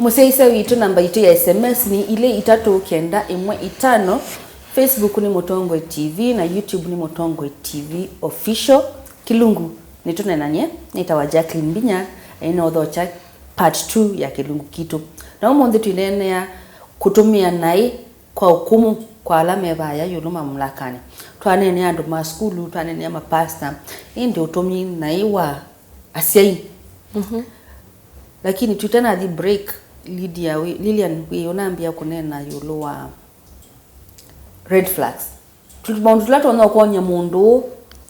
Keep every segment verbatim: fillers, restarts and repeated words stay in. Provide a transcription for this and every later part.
Mũsyaĩĩsya witũ, namba yitũ ya S M S nĩ ilĩ itatũ kenda ĩmwe itano. Facebook nĩ Mũtongoi T V na YouTube nĩ Mũtongoi T V Official. Kĩlungu nĩtũneenany'e, nĩtawa Jacqueline Mbinya, na nĩnaũthokya part two ya kĩlungu kitũ. Na ũmũnthĩ twĩneenea kũtũmĩa naĩ kwa ũkũmũ kwa ala me vaya ĩũlũ mamlakanĩ. Twaneenea andũ ma sukulu, twaneenea mapasta, ĩndĩ ũtũmi naĩ wa asyai. Mhm. Lakini tũtanathi break, Lydia, wĩ- Lilian, wĩ ũnambĩa kũneena ĩũlũ wa red flags. Tu- maũndũ tũla tũtonya kwony'a mũndũ ũũ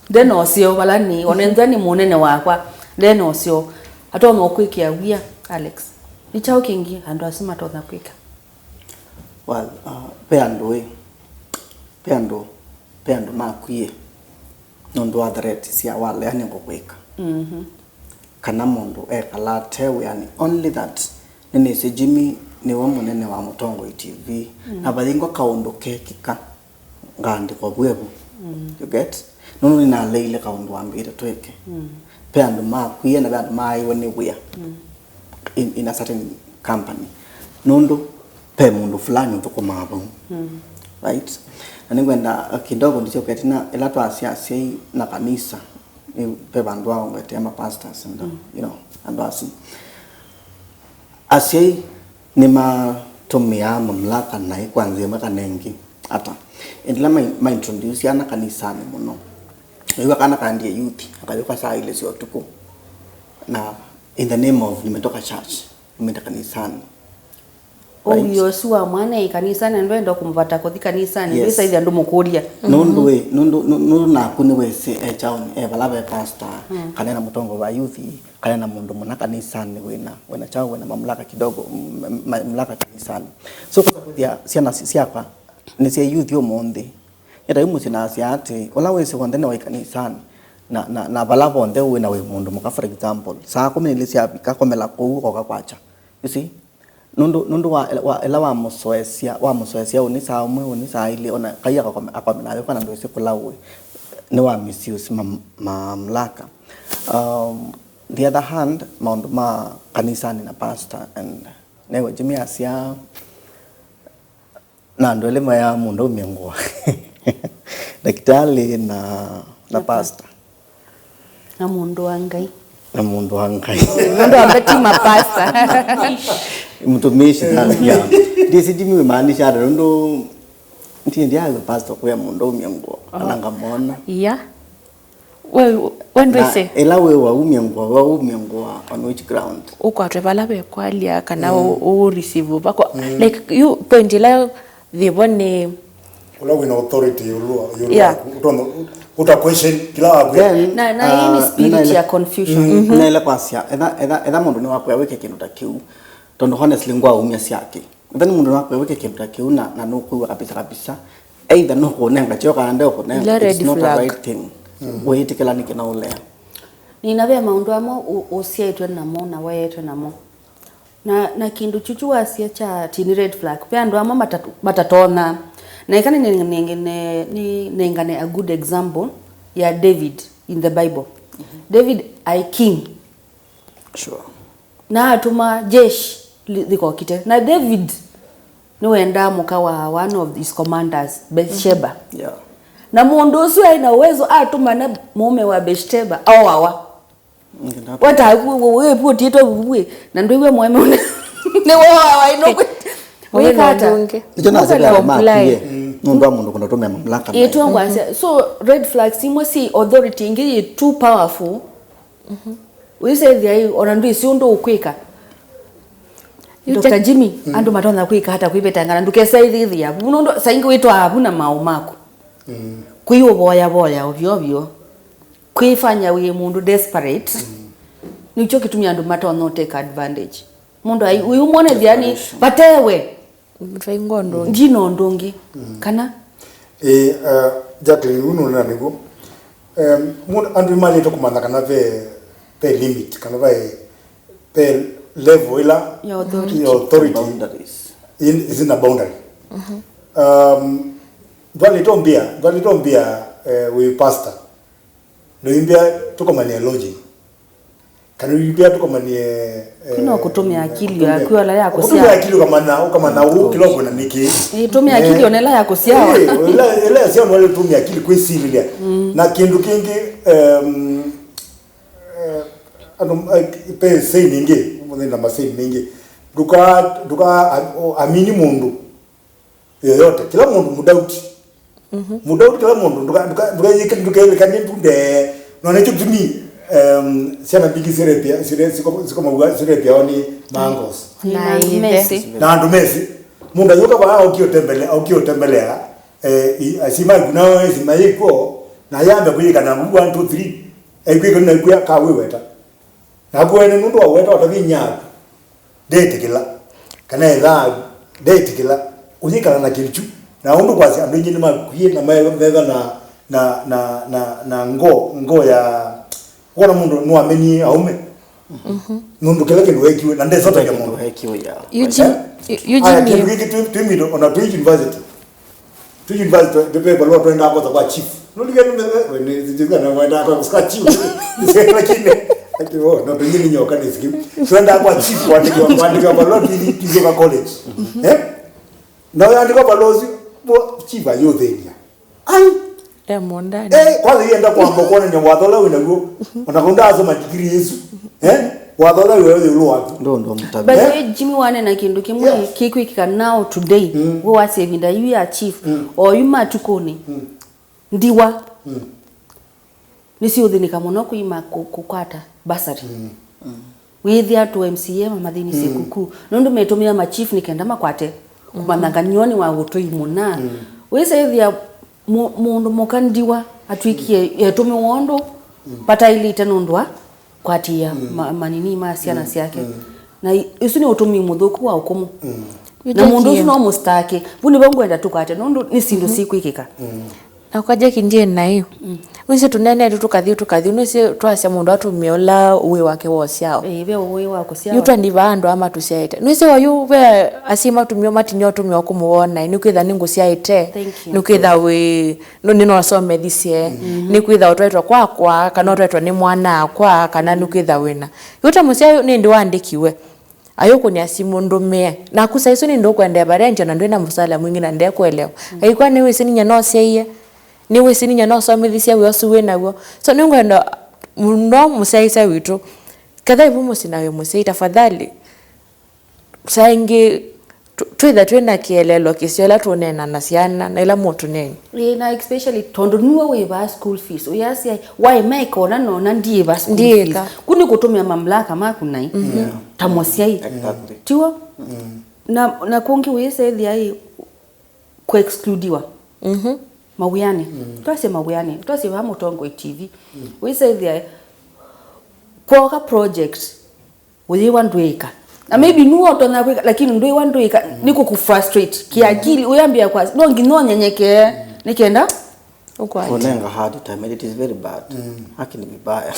nde na ũseo vala nĩ, ona ethĩwa nĩ mũnene wakwa, nde na ũseo, atonya ũkwĩkĩa wia. Alex, nĩ kyaũ kĩngĩ andũ asu matonya kwĩka? Well, uh, ve andũ ĩ, ve andũ, ve andũ makwie nũndũ wa threat sya walea nĩngũkwĩka. Mhm. Kana mũndũ ekala ate wĩanĩ, only that nĩnĩsĩ Jimmy nĩwe mũnene wa Mũtongoi T V. Mm. Na vayĩngwa kaũndũ kekĩka, ngaandĩkwa vu evu. Mm. You get? Nũndũ nĩnaleile kaũndũ wambĩte twĩke. Mm. Ve andũ makwie na ve andũ maaĩwe nĩ wĩa. Mm. In, in a certain company. Nũndũ ve mũndũ fulani ũthũkũmaa vau. Mm. Right? Na nĩngwenda, uh, kidogo ndĩsyoke ĩtina ĩla twasya asyai na kanisa, nĩ ve vandũ aongetea ma pastors and, uh, mm, you know, andũ asu. Asyai nĩmatũmĩaa mamlaka naĩ kwa nzĩa ĩmwe kana ĩngĩ. Ata? Ĩndĩ ĩla mai, maintroduce ana kanisanĩ mũno, wĩw'a kana kaendie youth, akayũka saa ilĩ sya ũtukũ, na in the name of nimetoka church, nimeenda kanisanĩ. Right? Ũw'o ũsu wa mwana e kanisanĩ, ndwenda kũmũvata kũthi kanisanĩ, yes, ndwĩsa ĩthĩa ndũmũkũlya. Nũndũ ĩ, nũndũ, nũ- nũndũ naku nĩwĩsĩ e kyaũnĩ, e vala ve pastor, mm, kana ena mũtongoi wa youth, kana ena mũndũ mũna kanisanĩ wĩna, wĩna kyaũ, wĩna mamlaka kidogo, m- ma- mamlaka kanisanĩ. So kũsa kwĩthĩa syana si- syakwa nĩ sya youth ũmũnthĩ. Nĩ ta yu mũsyĩ nasya atĩ, ũla wĩsĩ w'onthe nĩ wa ĩkanisanĩ, na, na, na vala vonthe wĩ na wĩ mũndũ mũka, for example, saa kũmi na ilĩ syavika, komela kũu, ũkoka kwakya. You see? Nũndũ, nũndũ wa, wa, ĩla wamũsoesya, wamũsoesya ũnĩ saa ũmwe, ũnĩ saa ilĩ, ona kai akakome, akome nayo, kana ndwĩsĩ kũla ũĩ, nĩ wa misuse mam- mamlaka. Um, the other hand, maũndũ ma kanisanĩ na pastor, and newe Jimmy asya, na andũ elĩ mayaa mũndũ aumye ngũa. Ndakĩtalĩ na, na pastor. Na mũndũ wa Ngai. Na mũndũ wa Ngai. Mũndũ ambe ti mapasta. Mtumishi na, yeah. Ndĩsĩ Jimmy wĩmaanisha ata, nũndũ ndiye ndiaga pastor kwĩa mũndũ aumye ngũa, kana ngamona. Yeah. We, we ndwĩsĩ? Na ĩla wĩ waumya ngũa, waumya ngũa on which ground? Ũkwatwe vala ve kwalya kana, mm, ũ- ũ receive vako. Mm. Like, you point ĩla yĩvo nĩ ũla wĩna authority ĩũlũ wa- ĩũlũ, yeah, waku. Ũtonya uta question kĩla wakwĩa. Then, na, na hii ni, uh, spirit nĩnaĩle- ya confusion. Mm, mhm. Nĩnaĩle kwasya, etha, etha, etha mũndũ nĩwakwĩa wĩke kĩndũ ta kĩu, tondũ honestly ngwaumya syake. Then mũndũ nakwĩw'ĩke kĩndũ ta kĩu na, na nũkwĩw'a kabisa kabisa, either nũkũnenga kyo kana ndeũkũnenga, ila red flag. It's not a right thing. Mm. Wĩĩtĩkĩla nĩkĩ na ũlea. Nĩna ve maũndũ amwe ũ- ũsyaĩtwe namo na waetwe namo. Na, na kĩndũ kyu kyu wasya kya ati nĩ red flag. Ve andũ amwe matatu- matatonya. Na ĩkana nĩ- nĩ- nĩ- nĩ- nengane a good example ya David in the Bible. Mhm. David aĩ king. Sure. Na atũma jeshi li- likokite. Na David nĩwendaa mũka wa one of his commanders, Bathsheba. Yeah. Na mũndũ ũsu aĩ na uwezo atũmana mũũme wa Bathsheba aoawa. Wataku wĩputĩtwe vuvu, na ndwĩw'a mũeme ũne nĩwoawa ino. Wĩkata. Nĩkyo nasema comply. Makie, nũndũ wa mũndũ kũnatũmĩa mamlaka. Ĩtwe ngwasya. So red flags imwe si authority ingĩ yĩ too powerful. Mhm. Wĩsethĩa ĩ, ona ndwĩsĩ ũndũ ũkwĩka. You Doctor just Jimmy, mm, andũ matonya kwĩka ata kwĩvetangana, ndũkesa ĩthĩthĩa vu, nũndũ saingĩ wĩtwaa vu na maũ maku. Mm. Kwĩ ũvoya voya ovyo ovyo. Kwĩfanya wĩ mũndũ desperate. Mm. Nĩkyo kĩtumi andũ matonya take advantage. Mũndũ ai, ũyũ mwone thiani, desperation. Vatewe. Vai ngoo ndũngĩ. Ndi na ũndũ ũngĩ. Mm. Kana? Ĩĩ, uh, Jacqueline, ũu nũnena nĩguo. Um, mũndũ, andũ nĩmaĩlĩte kũmanya kana ve, ve limit, kana ve, ve level ĩla ya authority, ya authority. Boundaries. In, is in a boundary. Mhm. Um, ndwalĩte ũmbĩa, ndwalĩte ũmbĩa, eh, wĩ pastor. Ndũimbĩa tũkomania lodging. Kana yu pia tũkomanie, eh, Kwĩna kũtũmĩa akili kũtũmĩa, yaku ala ya kũsyaa. Kũtũmĩa akili ũkamanya, ũkamanya ũũ kĩla ũkwenda nĩkĩ. Ĩĩ, tũmĩa akili ona ĩla ya kũsyawa. Eh, ĩla, ĩla ya syawa nĩwale ũtũmĩa akili kwĩsilĩlya. Na kĩndũ kĩngĩ, em, eh, andũ, eh, pe saying ĩngĩ, mũthĩ na ma saying mĩingĩ. Ndũka, ndũka, am-, amini mũndũ yoyote. Kĩla mũndũ mũdauti. Mũdauti kĩla mũndũ, ndũka-, ndũka-, ndũka-, ndũkaĩlĩkany'e tu ndee. No nĩkyo kĩtumi, em, syana mbingĩ sirepia, sire-, siko-, sikomaw'a sirepyawa nĩ ma uncles. Na andũ mesĩ. Na andũ mesĩ. Mũndũ ayũka vaa aukie ũtembele-, aukie ũtembelea, eh, i-, asyai maku nao esĩ mayĩkw'o, na yambe kũyĩka na vu one, two, three. Aikwĩka na kwĩa kawĩweta. Naku wene nũndũ wa ũweta ũtavĩ inyia aku, ndeetĩkĩla, kana ethaaku, ndeetĩkĩla ũyĩkala na kĩlĩtu. Na ũndũ kwasya andũ aingĩ nĩmakwie na me-, metha na, na, na, na, na ngoo, ngoo ya, wona mũndũ nĩwamenie aũme. Nũndũ kĩla kĩndũ wekiwe, na ndesatavya mũndũ. Wekiwe, yeah. Eugene, Eh? Eugene, Aya, kĩndũ kĩngĩ twĩ, twĩ middle, ona twĩ university. Twĩ university, twe-, twe-, twe-, valũa twendaa kwosa kwa chief. Nũlike nĩ, we, nĩ, nĩ, nĩ, nĩ, wendaa kwosa kwa chief. Lakini, ati, oh, no, tũnyini nyoka nĩ sikimu. Twendaa kwa chief, kuandĩkwa, kuandĩkwa valũa tũthi, tũthi kwa college. Eh? Na ũyandĩkwa valũa ũsu, bo, chief ayũthĩnia. Ai! E mũndani. Eh, kwanza yenda kwamba kuonania watho ũla wĩ naw'o. Ona kũu ndaasoma degree ĩsu. Eh? Watho ũla wĩ ĩũlũ waku. Ndo, ndo mũtabi. But Eh? we Jimmy wanena kĩndũ kĩmwe Yes. kĩkwĩkĩka now today. Mm. We wasya ĩvinda yu ya chief. Mm. O yu matukũnĩ. Mm. Ndiwa. Mm. Nĩsiũthĩnĩka mũno kũima kũ-, kũkwata bursary. Mm. Wĩthĩa tũ M C A mamathĩnisye Mm. kuku. Nũndũ metũmĩa ma chief nĩ kenda makwate. Kũmanya nganioni wa gũtũi mũna. Mm. Wĩsa ĩthĩa Mũ-, mũndũ mũka ndiwa atw'ĩkie etũmĩwa ũndũ vataĩlĩte nũndũ wa kwatĩĩa ma-, manini ma syana syake. Na i-, ũsu nĩ ũtũmĩi mũthũku wa ũkũmũ. Na mũndũ ũsu no mũstaki. Vu nĩvo ngwenda tũkwate nũndũ nĩ syĩndũ sikwĩkĩka. Na kwa Jackie ndiĩ naĩ. Nũsĩ tũneenete tũkathi tũkathi, nũsĩ twasya mũndũ atũmĩe ũla ũĩ wake wa ũsyao. Ĩĩ, ve ũĩ wa kũsyawa. Yu twandivaa andũ aa matũsyaĩte. Nũsĩ oyu ve asyai matumie matinya ũtũmĩa ũkũmũ woo naĩ, nĩkwĩtha nĩngũsyaĩte. Thank you. Nĩkwĩtha wĩ nũ-, nĩnosomethisye, nĩkwĩtha ũtwaĩtwe kwakwa, kana ũtwaĩtwe nĩ mwana-akwa, kana nĩkwĩtha wĩna. Yu ta mũsyai nĩndĩ waandĩkiwe, ayũkũnĩa simũ ndũmĩe. Naku saa isu nĩndĩ ũkwendea varĩa ndio na ndwĩ na mũsala mwingĩ na ndekũelewa. Aikw'a nĩwĩsĩ ninyie nosyaie, nĩwĩsĩ ninyie nosomethisye wĩa ũsu wĩ naw'o. So nĩngwenda mũno mũsyaĩĩsya witũ, ketha ivu mũsyĩ na wĩ mũsyai, tafadhali, saa ingĩ tũ-, twĩtha twĩ na kĩeleelo kĩseo ĩla tũneena na syana na ĩla mũtũneeni. Ĩĩ, na especially tondũ nĩwe wĩvaa school fees, ũyasya, "Why Mike ona nona ndiĩva school fees?" Ndiĩka. Ku nĩ kũtũmĩa mamlaka maku naĩ. Yeah. Ta mũsyai. Exactly. Tiw'o? Na, na kũngĩ wĩsethĩa ĩ, kũexcludiwa mawĩanĩ. Twasye mawĩanĩ, twasye vaa Mũtongoi T V. Wĩsethĩa kwoka project, ũyĩwa ndwĩka. Na maybe nũũ ũtonya kwĩka, lakini ndwĩwa ndwĩka, nĩ kũkũfrustrate kiakili, ũyambĩa kwa, no nginya ũnyenyekee, nĩ kenda ũkwate. Kunenga hard time, it is very bad. Haki ni vibaya.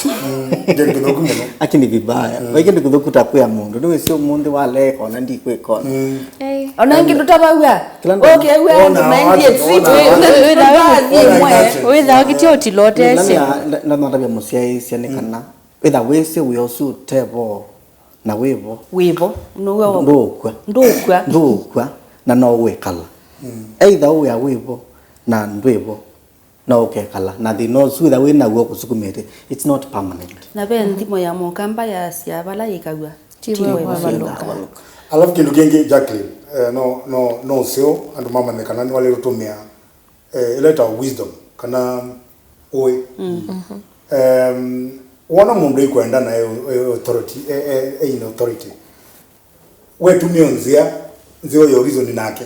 Ndio kĩthũku mũno. Haki ni vibaya. Vai kĩndũ kĩthũku ta kwĩa mũndũ, nĩwĩsĩ ũmũnthĩ waleka ona ndikwĩka ona. Ona ĩngĩ ndũtavaw'a. Kĩla ndũ- Okay, we ona andũ maendie watu, street. Ona watu. Wĩthawe mwe. Wĩthawe kĩtio ũtilotesye. Na, na, na, na, natavya mũsyaĩĩsya nĩ kana wĩtha wĩsĩ wĩa ũsu ũtevo na wĩvo. Wĩvo. Nũw'o. Ndũũkw'a. Ndũũkw'a. Ndũũkw'a, na no wĩkala. Either wĩa wĩvo na ndwĩvo, no ũkekala. Na thĩna ũsu wĩtha wĩ naw'o kũsukumĩte, it's not permanent. Na ve nthimo ya mũkamba yasya vala yĩkaw'a, ti we wavalũka. Alafu kĩndũ kĩngĩ, Jacqueline, eh, no, no, no ũseo andũ mamanye kana nĩwalĩ ũtũmĩa eh, ĩla ĩtawa wisdom, kana ũĩ. Em, wona mũndũ ĩkwenda na e, e authority, e, e, e in authority, wetumie nzĩa nzeo ya reason nake.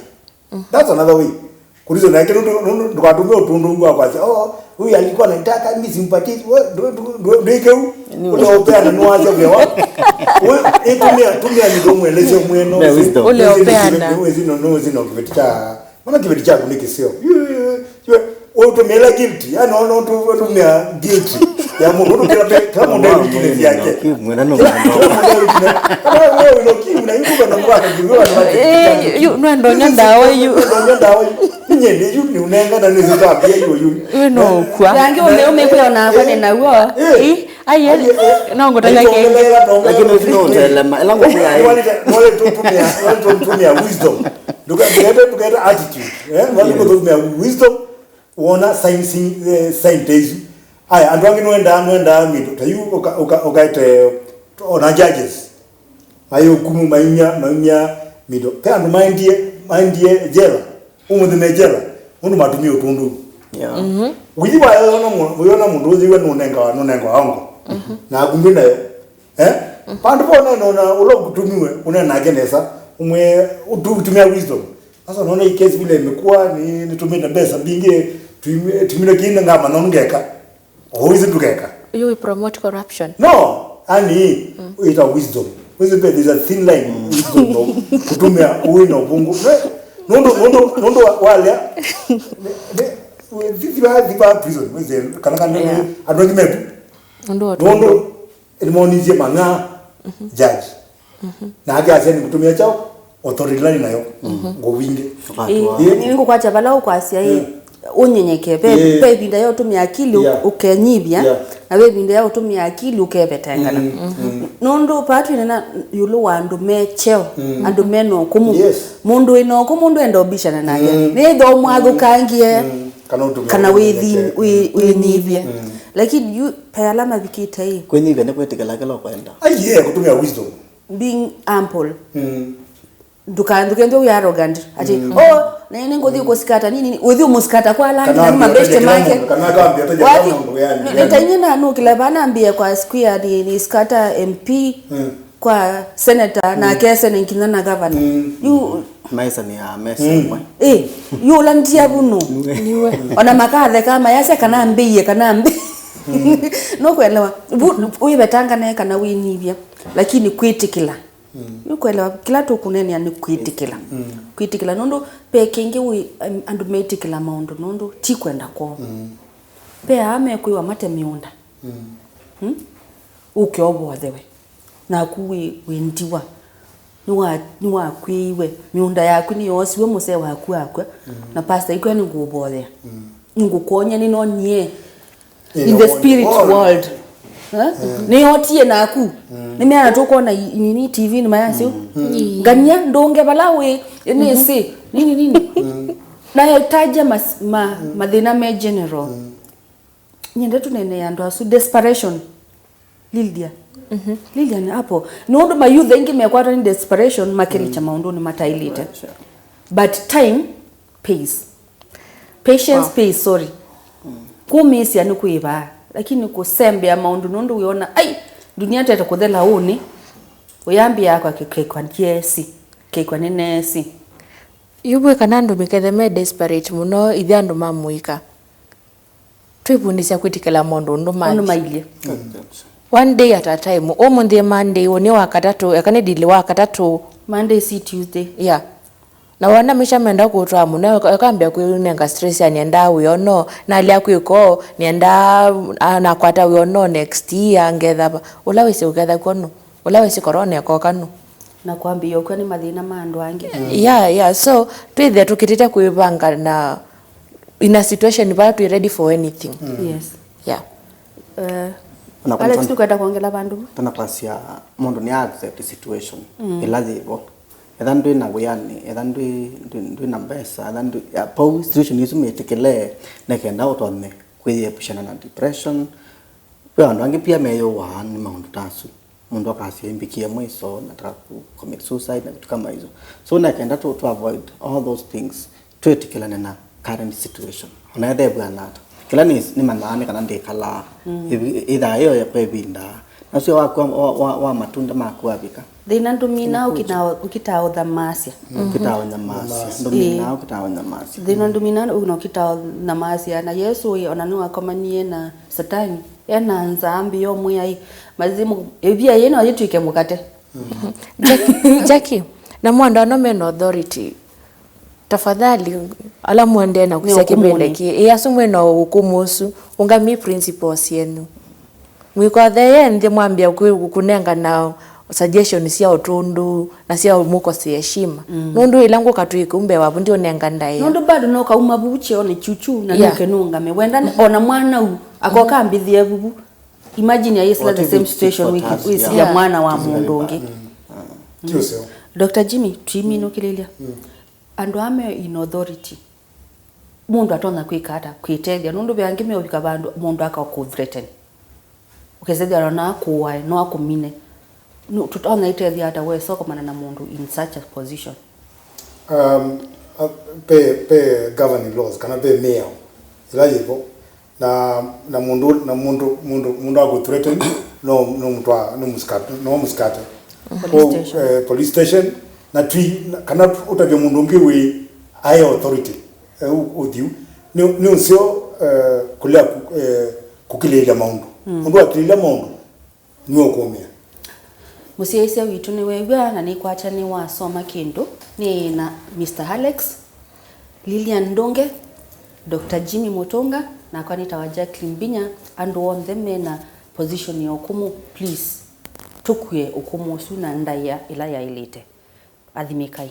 That's another way. Kureason nake, nũndũ, nũndũ ndũkatume ũtũndũ wa kwasya, "Oh, huyu alikuwa anataka mimi simpatie." We, ndũ-, ndũ-, ndũ-, ndwĩke u. Ũla ũpeana nĩwasya wĩa waku. We, ĩtumia, tumia nĩtũmwelesya mwene. Ũla ũpeana. Nĩwĩsĩ no, nĩwĩsĩ no kĩveti kya Mana kĩveti kyaku nĩ kĩseo. Yu, yu, yu, yu, ũtũmĩla guilty. Yaani, ona ũtũ-, ũtũmĩa guilty ya mũndũ. Ũndũ kĩla pe-, kĩla mũndũ e wikine syake. Kĩla mũndũ e wikine. Kana wewe wĩna ũkimwi na yu kũva na mwana, yu kũva na mwana. Eh, yu, yu, nwandonya ndawa yu. Nwandonya ndawa yu. Nye nĩ yu, nĩ ũnenga na nĩ zitambia yu, yu. Yu no ũkw'a. Rangi ũme, ũme kwĩ ona akwa nĩ naw'o. Eh. Ĩ? Ai, yes. No ngũtavya kĩngĩ. Lakini ũsinotelema ĩla ngũkũyaĩ. Wale tutumia, wale tutumia wisdom. Ndũka-, ndũkaete, ndũkaete attitude. Eh? Wale tutumia wisdom. Wona sign, sign, eh, sign ta isu. Aya, andũ angĩ nwendaa, nwendaa mĩndũ. Ta yu ũka-, ũka-, ũkaete ona judges. Mai hukumu, maimya, maimya mĩndũ. Pe andũ maendie, maendie jela. Ũmũnthĩ me jela. Ũndũ matumie ũtũndũ. Yeah. Withi wa yona mũndũ, yona mũndũ ũyĩwe nũnengawa, nũnengawa ongo. Na akumbĩ nayo. Eh? Pandu po neno na ũla ũtumiwe, ũnena nake nesa. Umwe utumia wisdom. Sasa unaona hii case vile imekuwa ni nitumite mbesa mbingi, tumire kine ngama no ngeka. Always ndukeka. You will promote corruption. No, ani, mm. It's a wisdom. Wisdom, there's a thin line. Mm. Wisdom no kutumia uwe na ubungu. Nondo, nondo, nondo wale. Viva, viva prison. Kana kana. Yeah. Adongi mebu. Nondo. Nondo. Ĩnĩmoonisye mang'aa judge. Nake asya nĩngũtũmĩa kyaũ authority ĩla nĩ nayo ngũvingĩ. Ĩĩ. Ĩĩ. Nĩngũkwatya vala ũkwasya ĩ, ũnyenyeke. Ve, ĩĩ, ve ĩvinda ya ũtũmĩa akili ũ-, yeah, ũkenyivya, yeah, na ve ĩvinda ya ũtũmĩa akili ũkevetengana. Mm, mm. Nũndũ vaa twĩnena ĩũlũ wa andũ me kyeo, mm, andũ me na ũkũmũ. Yes. Mũndũ wĩ na ũkũmũ ndwenda ũbishana nake. Mm. Nĩtho mwathũkangie, mm, kana ũtũmĩa kana ũkũmũ wĩthi-, wĩ-, wĩnyivye. Mm. Lakini yu Pe ala mavikĩte ĩ. Kwĩnyivya nĩ kwĩtĩkĩla kĩla ũkwenda. Aiee, kũtũmĩa wisdom. Being humble. Mm. Ndũka-, ndũkethwe wĩ arrogant. Ati, mm, oh, nĩ, nĩ ngũthi kũsikata nini, nini. Ũthi ũmũsikata kwa ala angĩ na nĩ mabeshte make. Kana akambia tena mũndũ yani. Nĩ, nĩ ta inye na nũkĩla vana mbie kwa siku ya ni, ni sikata M P. Mm. Kwa senator, mm, na kesene nginya na governor. Mm. Yu maisani ya mesa, mm, ĩmwe. Eh, yu ũla ndia vuno. Niwe. Ona makatheka mayasya kana mbĩie kana mbĩ. Mm. No kuelewa. Wĩvetangane kana wĩnyivya. Lakini kwĩtĩkĩla. Mm. Yu kuelewa kĩla tũkũnenea nĩ kwĩtĩkĩla. Mm. Kwĩtĩkĩla nũndũ pe kĩngĩ wĩ, em, andũ metĩkĩla maũndũ nũndũ ti kwenda kwoo. Mm. Pe aa mekwĩwa mate mĩũnda. Mm. Hmm? Ũke ũvothewe. Naku wĩ, wĩ ndiwa. Nĩwa-, nĩwakw'ĩiwe. Mĩũnda yaku nĩyoosiwe, mũsee waku akw'a. Mm. Na pastor ikwĩa nĩngũũvothea. Mm. Nĩngũkwony'a nĩnonie in the spirit world. Eh? Mm. Nĩyotie naku. Mm. Nĩmeana tũkwona i-, nini T V nĩ mayasyo. Mm. Ngania ndũnge vala wĩ, nĩsĩ. Nini, nini. Mm. Nayetaja mas-, ma-, mathĩna me general. Mm. Nyende tũneenee andũ asu. Desperation. Lydia. Mhm. Lydia nĩ hapo. Nũndũ mayouth aingĩ mekwatwa nĩ desperation, makĩlikya maũndũnĩ mataĩlĩte. Right, sure. But time pays. Patience pays, sorry. Kũmĩĩsya nĩ kwĩvaa, lakini kũsembea maũndũ nũndũ wĩona, ai, dunia tete kũthela ũnĩ, ũyambĩaa kwa kĩkw'a ndyesi, kĩkw'a nĩneesi. Yu vwĩ kana andũ mĩkethe me desperate mũno, ithe andũ ma mũika. Twĩvundĩsya kwĩtĩkĩla maũndũ ũndũ mathi. Ũndũ mailyĩ. One day at a time. Ũmũnthĩ Monday, ũnĩ wa katatũ, eka nĩ dili wa katatũ. Monday si Tuesday. Yeah. Na wona misha menda kũtwaa mũno, eka-, ekambĩa kwĩnenga stress ya nĩendaa wĩono, nalea kwĩko, nĩendaa, a, nakwata wĩono next year, ngetha va. Ũla wĩsĩ ũketha kw'o nũ? Ũla wĩsĩ corona ĩkoka nũ? Na kwambĩĩa ũkw'a nĩ mathĩna ma andũ angĩ. Yeah, yeah. So, twĩthĩa tũkĩtĩte kwĩvanga na in a situation vala twĩ ready for anything. Mm. Yes. Yeah. Eh, ona kwa Alex, mfano, nĩkwenda kwongela vandũ vu? Tena kwasya mũndũ nĩ accept situation, mm, ĩla yĩvo. Etha ndwĩ na wĩanĩ, etha ndwĩ, ndwĩ, ndwĩ na mbesa, etha ndwĩ, ya, pau situation isu mĩtĩkĩle, nĩkenda ũtonye kwĩyĩepũshana na depression. Kwĩ andũ angĩ pia meyũaa nĩ maũndũ ta asu. Mũndũ akasya imbikie mwiso, nataka ku commit suicide na vitu kama hizo. So nakenda tu, tu avoid all those things, twĩtĩkĩlane na current situation. Ona ethevw'a nata, kĩla nĩ, nĩmanyaa nĩ kana ndĩkalaa. Mm. Ĩvi-, ĩthaa ĩyo ya kwa ĩvinda. Nasyo wakua wa, wa, wa matunda maku avika. Thĩna ndũminaa ũkitaa, ũkitaa ũthamasya. Mm, ũkitaa ũnyamasya. Ĩĩ. Ndũminaa ũkitaa ũnyamasya. Thĩna ndũminaa ũkitaa ũnyamasya. Na Yesũ ĩ, ona nĩwakomanie na Satani. Ena nzaa ambĩĩa ũmwĩa, "Ĩ, mazimu, ĩvia yĩĩ no yĩtw'ĩke mũkate." Jackie, Jackie, na mwandũ ano mena authority, tafadhali, ala mũendee na kũsya kĩvĩndĩ kĩĩ, ĩ asu mwĩ na ũkũmũ ũsu, ũngamĩi principles syenyu. Mwĩkothee nthĩ mwambĩa kwĩ-, kũnengana suggestion sya ũtũndũ na sya mũkosea heshima. Mm. Nũndũ ĩla ngũka twĩ kũu mbee wavu ndiũnenga ndaĩa. Nũndũ bado no kauma vu kyeonĩ chuchu na, yeah, nũke nũngame. Wenda nĩ-, ona mwana u, akoka ambĩthĩe vuvu. Imagine ayĩsĩla the same situation wĩkĩsĩla mwana wa mũndũ ũngĩ. Ti ũseo. Doctor Jimmy, tũiminũkĩlĩlya. Andũ aa me in authority. Mũndũ atonya kwĩka ata kwĩtethya? Nũndũ ve angĩ meũvika vandũ mũndũ akakũ threaten. Ũkesethĩa ona akũae, no akũmine. Nũ-, tũtonya ĩtethya ata wesa ũkomana na mũndũ in such a position? Um, uh, pe, pe governing laws, kana pe mĩao ĩla yĩvo, na, na mũndũ, na mũndũ, mũndũ, mũndũ akũ threaten, no, no mũtwa, no mũsikate, no mũsikate. Police station. Eh, police station, na twi, na, kana ũtavye mũndũ ũngĩ wĩ aĩ authority, eh, ũ-, ũthiũ, nĩ, nĩ ũseo, eh, kũlea kũ-, eh, kũkilĩĩlya maũndũ. Mũndũ akilĩĩlya maũndũ, nĩwe ũkũmĩa. Mũsyaĩĩsya witũ nĩwew'a na nĩkwakya nĩwasoma kĩndũ. Nĩ na Mister Alex, Lilian Ndũnge, Doctor Jimmy Mũtũnga, nakwa nĩtawa Jacqueline Mbinya. Andũ onthe me na position ya ũkũmũ, please, tũkue ũkũmũ ũsu na ndaĩa ĩla yaĩlĩte. Athimĩkai.